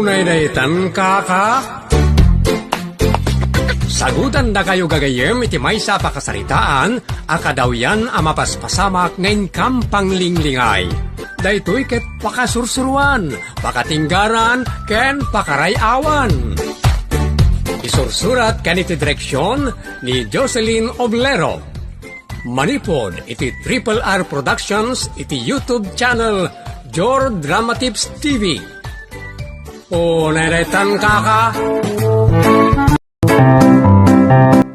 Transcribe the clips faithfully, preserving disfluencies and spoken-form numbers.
Unay daytan, kaka? Sagutan dakayo gagayyem iti maysa a pakasaritaan a kadawyan a mapaspasamak nga inkam panglinglingay. Daytoy ket pakasursuruan, pakatinggaran, ken pakaray-awan. Isursurat ken iti direksyon ni Jocelyn Oblero. Manipud iti Triple R Productions iti YouTube channel Jor Drama Tips T V. Unay daytan, kaka?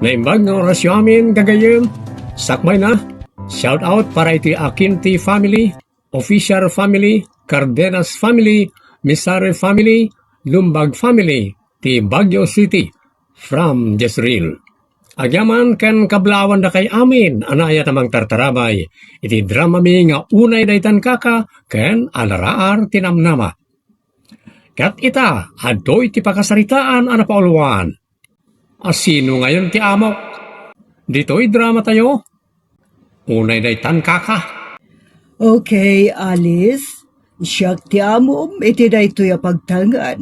Naimbag nga orasyo amin, gagayyem. Sakbay na, shout out para iti Aquinte family, Official family, Cardenas family, Misare family, Lumbag family, ti Baguio City, from Jezreel. Agyaman ken kablaawan dakay amin a naayat a mangtartarabay iti dramami nga Unay daytan, kaka ken Alaraar ti Namnama. Ket ita, adtoy ti pakasaritaan a napauluan. A sino ngayon ti amok? Ditoy dramatayo, Unay daytan, kaka. Okay, Alice. Siak ti amom iti daytoy a pagtangan.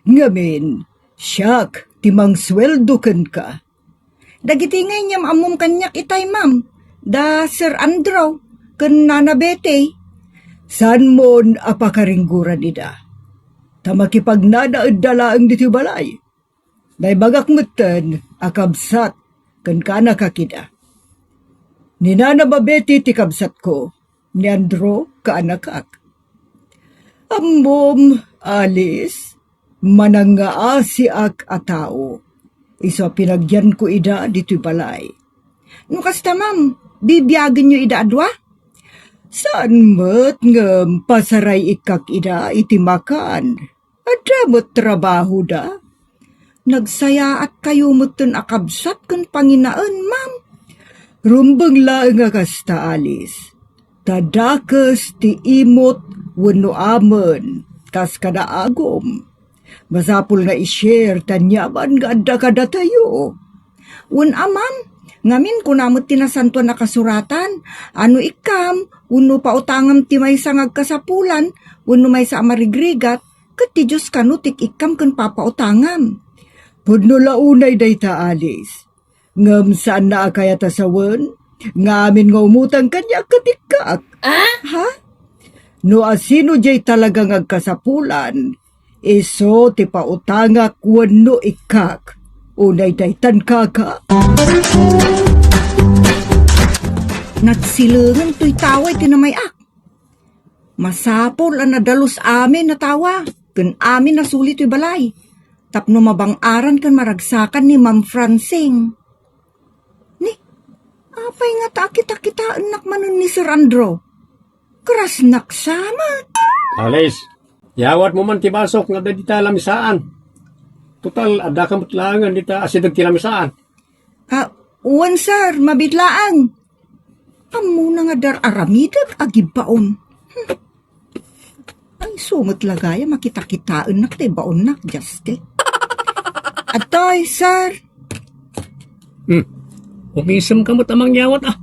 Ngamin, siak ti mangsueldo kenka. Dagiti nga inyam-ammom kaniak itay, ma'am, da Sir Andrew ken Nana Betty. Saanmon a pakaringguran ida. Ta makipagnanaedda laeng ditoy balay. Naibagak metten a kabsat ken kaanakak ida. Ni Nana Betty ti kabsatko, ni Andrew kaanakak. Ammom, Alice, manangngaasiak a tao. Isu a pinagyanko ida ditoy balay. No kasta, ma'am, bibiagenyo ida a dua? Saan met ngem pasaray-ikkak ida iti makan. Adda met trabahoda. Nagsayaatkayo metten a kabsat ken panginaen, ma'am. Rumbeng laeng a kasta, Alice. Ta dakes ti imot wenno amen, kas kanaagom. Masapul nga i-share ti aniaman nga adda kadatayo. Wen a, ma'am, ngamin kuna met ti Nasantoan a Kasuratan, a no ikkam, wenno pautangam ti maysa nga agkasapulan, wenno maysa a marigrigat, ket ti Dios kano ti ikkam ken papautangam. Pudno la unay dayta, Alice. Ngem saanna a kayat a sawen, ngamin nga umutang kaniak ket ikkak. Ah? Ha? No asino diay talaga nga agkasapulan, isu ti pautangak wenno ikkak. Unay daytan, kaka. Nagsilengen toy tawa iti namay-ak. Masapul a nadalus amin a tawa ken amin a suli toy balay tapno mabang-aran ken maragsakan ni Ma'am Francine. Ni, apay ngata a kitakitaennak manen ni Sir Andrew? Krasnak sa met. Alice, yawatmo man ti basok nga adda dita lamisaan. Total, addaka met laengen dita asideg ti lamisaan. Ah, wen, sir, mabiit laeng. Ammona nga dar-aramidek a gibbaon. Hmm. Ay, isu met la gayam a kitakitaennak ti baonnak, Justin. Adtoy, sir. Hmm. Umisemka met a mangyawat, ah.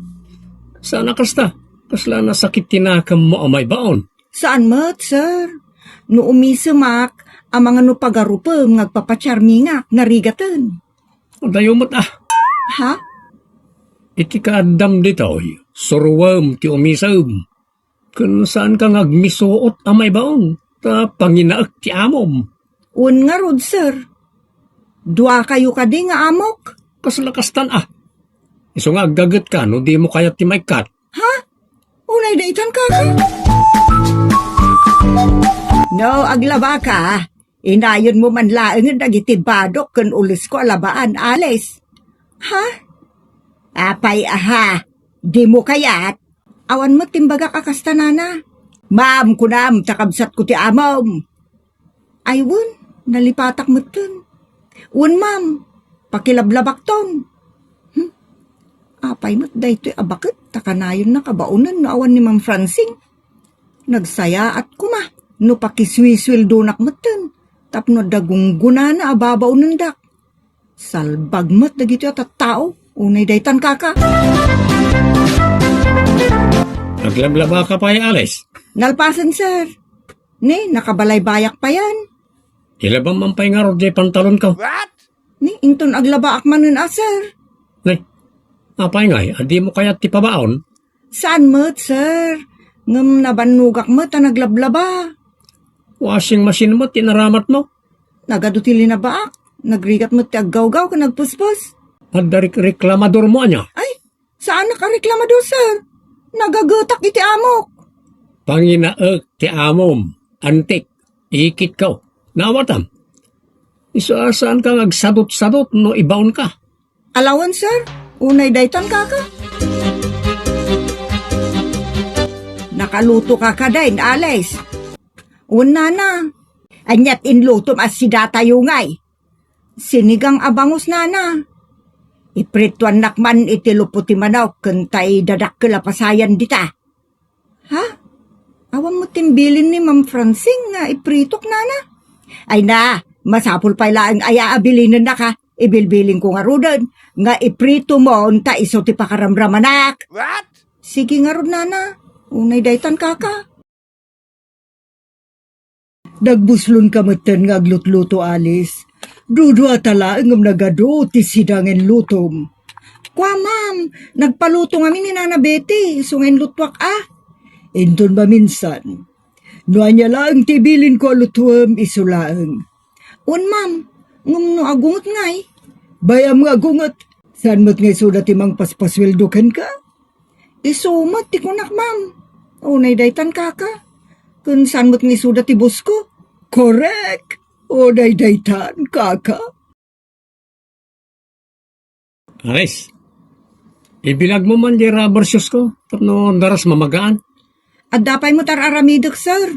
Saan a kasta? Kasla nasakit ti nakemmo a maibaon? Saan met, sir. No umisemak, amangan no pagarupem nga agpapacharmingak, narigaten. Adayo met, ah. Ha? Iti kaaddam ditoy, suruem ti umisem. Ken saanka nga agmisuot a maibaon, ta panginaek ti amom. Wen ngarud, sir. Duakayo kadi nga amok? Kasla kastan, ah. Isu nga aggagetka no dimo kayat ti maikkat. Ha? Unay daytan, kaka? No aglabaka, inayonmo man laengen dagiti badok ken ulesko a labaan, Alice. Ha? Apay, aha? Dimo kayat? Awan met ti imbagak a kasta, nana. Ma'am, kunam, ta kabsatko ti amom. Ay, wen, nalipatak metten. Wen, ma'am, pakilablabakton. Hmm? Apay met daytoy a baket ta kanayonnak a baonen no awan ni Ma'am Francine. Nagsayaat koma no pakisuisueldonak metten tapno adda gunggonana a babaonendak. Salbag met dagitoy a tattao, unay daytan, kaka. Naglablabaka pay, Alice? Nalpasen, sir. Ne, nakabalaybayak payen. Ilabam man pay ngarud jay pantalonko. What? Ni, inton aglabaak manen a, sir. Ni, apay ngay, a dimo kayat ti pabaon? Saan met, sir. Ngem nabannogak met a naglablaba. Washing machine met ti naramatmo? Nagadu ti linabaak. Nagrigat met ti aggawgaw ken nagpuspos. Adda rek-, reklamadormo ania? Ay, saanak a reklamador, sir. Nagagetak iti amok. Panginaek ti amom, antik, ikitko. Naawatam. Isu a saanka nga agsadot-sadot no ibaonka. Alawen, sir. Unay daytan, kaka. Nakaluto ka kadi, Alice? Wen, nana. Aniat inlutom a sidatayo ngay? Sinigang a bangus, nana. Iprituannak man iti lupo ti manok ken tay dadakkel a pasayan dita. Ha? Awan met ti imbilin ni Ma'am Francine nga ipritok, nana? Ay na, masapul pay laeng aya a bilinennak, ha? Ibilbilinko ngaruden nga iprito mo ta isu ti pakaramramanak. What? Sige ngarud, nana. Unay daytan, kaka. Nagbuslonka metten nga aglutluto, Alice. Dudua ta laeng ngem nagadu ti sida nga inlutom. Kua, ma'am, nagpaluto ngamin ni Nana Betty, isu nga inlutuak a. Inton maminsan, no ania laeng ti ibilinko a lutuem, isu laeng. Wen, ma'am, ngem no agunget ngay? Bay-am nga agunget. Saan met nga isuda ti mangpaspasueldo kenka? Isu met ti kunak, ma'am. Unay daytan, kaka. Ken saan met nga isuda ti boss ko? Correct! Unay daytan, kaka. Aris, ibilagmo man di rubber shoes ko, tapno daras mamagaan. Adda pay met ar-aramidek, sir.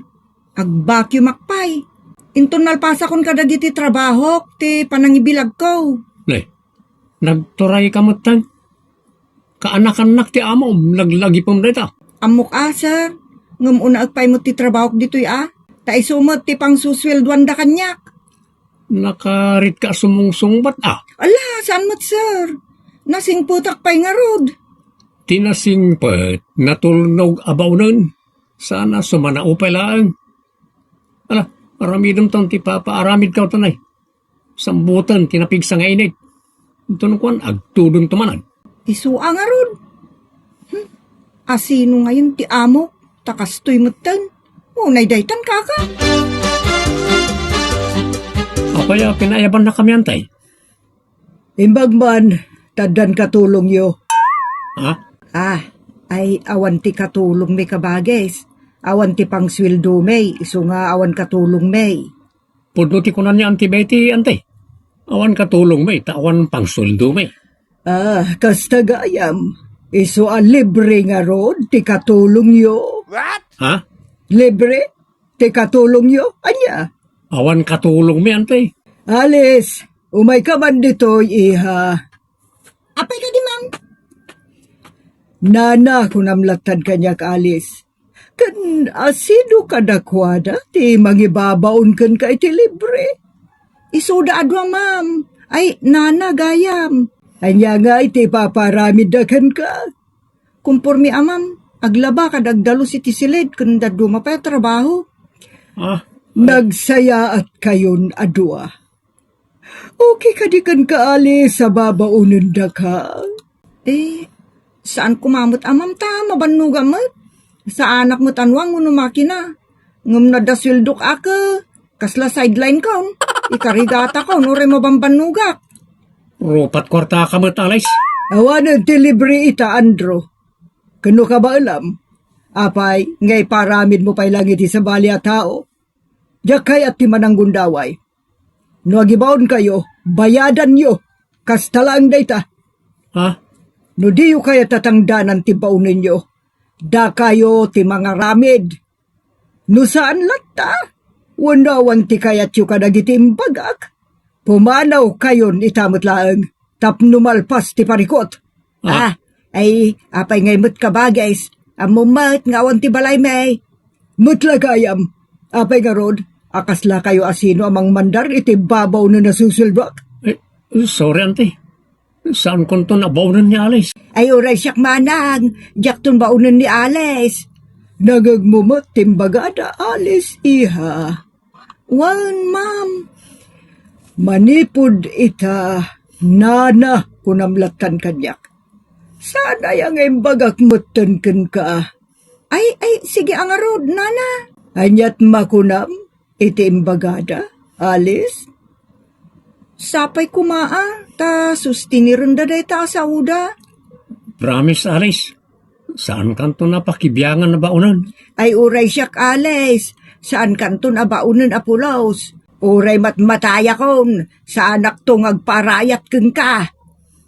Ag-vacuumak pay. Inton nalpasakon kadagiti trabahok ti panangibilagko. Ne, nagturayka metten. Kaanakannak ti amom, laglagipem dayta. Ammok a, sir. Ngem unaek pay met ti trabahok ditoy a. Ta isu met ti pangsusueldoanda kaniak. Nakaritka a sumungsungbat a. Ala, saan met, sir? Nasingpetak pay ngarud. Ti nasingpet, natulnog a baonen. Sana sumanao pay laeng. Ala, aramidemton ti papaaramidko tanay. Sambutan ti napigsa nga init. Inton kuan, agtudon tumanan. Isu a ngarud. Hmm. Asino ngayon ti amo? Ta kastoy metten. Unay daytan, kaka. Apay a pinaayabannakami, antay? Imbag man, taddan katulongyo. Ha? Ah, ay awan ti katulongmi, kabagis. Awan ti pangsueldomi, isu nga awan katulongmi. Pudno ti kunanna ni Auntie Betty, ante. Awan katulongmi, ta awan pangsueldomi. Ah, kasta gayam. Isu a libre ngarud ti katulongyo. What? Ha? Libre ti katulongyo? Ania? Awan katulongmi, ante. Alice, umayka man ditoy, iha. Apay kadi, ma'am? Nana, kunam lattad kaniak, Alice. Ken asino kadakuada ti mangibabaon kenka iti libre? Isuda a dua, ma'am. Ay, nana, gayam. Ania ngay ti ipaparamidda kenka? Kumpormi a, ma'am. Aglaba kad agdalus iti silid ken dadduma pay a trabaho. Ah. Nagsayaat kayon a dua. Okay kadi kenka, Alice, a babaonendaka? Eh, saan koma met a, ma'am, ta mabannogam met. Saanak met a nuang wenno makina. Ngem no adda sueldok a, ke, kasla sideline kon. Ikarigatakon, uray mabambannogak. Rupat kuartaka met, Alice. Awanen ti libre ita, Andrew. Ken no kabaelam, apay nga iparamidmo pay laeng iti sabali a tao? Diak kayat ti mananggundaway. No agibaonkayo, bayadanyo. Kasta laeng dayta. Ha? No diyo kayat a tangdanan ti baonenyo, dakayo ti mangaramid. No saan latta, wenno awan ti kayatyo kadagiti imbagak, pumanawkayon ita met laeng tapno malpas ti parikut. Ah. Ah, ay, apay ngay met, kabagis? Ammom met nga awan ti balaymi. Met la gayam. Apay ngarud, a kaslakayo a sino a mangmandar iti babaonen a susueldoak? Eh, sorry, auntie. Saankonton a baonen ni Alice. Ay, uray siak manang, diakton baonen ni Alice. Nangngegmo met ti imbagada, Alice, iha. Wen, ma'am. Manipud ita, nana, kunam lattan kaniak. Saan aya nga imbagak metten kenka? Ay, ay, sige a ngarud, nana. Aniat makunam iti imbagada, Alice? Sapay koma a, ta sustinirenda dayta a saoda. Promise, Alice. Saankanton a pakibiangan a baonen. Ay, uray siak, Alice. Saankanton a baonen a pulos. Uray matmatayakon, saanakto nga agparayat kenka.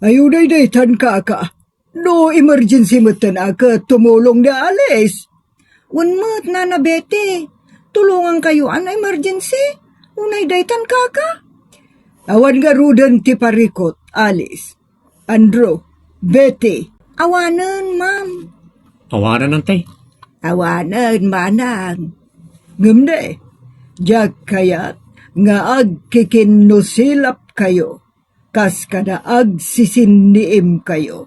Ay, unay daytan, kaka. No emergency metten a ket tumulong ni Alice. Wen met, Nana Betty. Tulongankayo a no emergency. Unay daytan, kaka. Awan ngaruden ti parikut, Alice. Andrew, Betty. Awanen, ma'am. Awanen, ante. Awanen, manang. Ngem ne, diak kayat nga agkikinnusilapkayo kas kada agsisinniimkayo.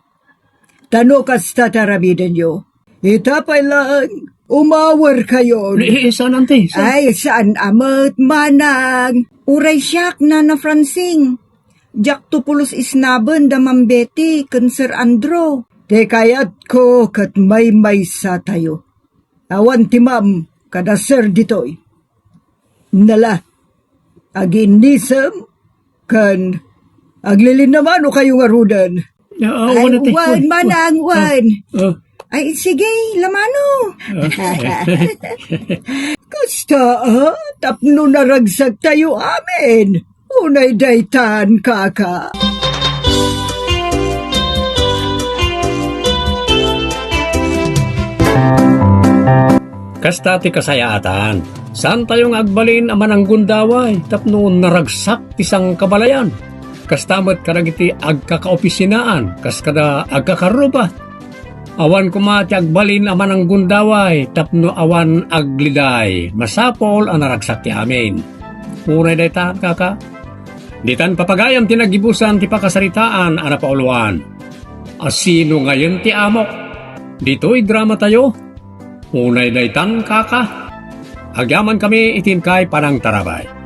Ta no kasta ti aramidenyo, ita pay laeng, umawerkayon. Eh, eh, saan, ante? Saan? Ay, saan a met, manang. Uray siak, Nana Francine. Diakto pulos isnaben da Ma'am Betty ken Sir Andrew. Ti kayatko ket maymaysatayo. Awan ti ma'am kada sir ditoy. Nala, aginnisem ken aglilinnamanokayo ngaruden. Ah, ah, Ay, wen, ate, wen, wen, manang, wen. Ah, ah. Ay, sige, lamano. Ah. Kasta, ah, tapno naragsaktayo amin. Unay daytan, kaka. Kasta ti kasayaatan. Saantayo nga agbalin a mananggundaway tapno naragsak ti sangkabalayan. Kasta met kadagiti agkakaopisinaan, kas kada agkakarruba. Awan koma ti agbalin a mananggundaway tapno awan agliday. Masapul a naragsak ti amin. Unay daytan, kaka. Ditan papagayam ti naggibusan ti pakasaritaan a napauluan. A sino ngayen ti amok? Ditoy dramatayo. Unay daytan, kaka. Agyamankami iti inkay panangtarabay.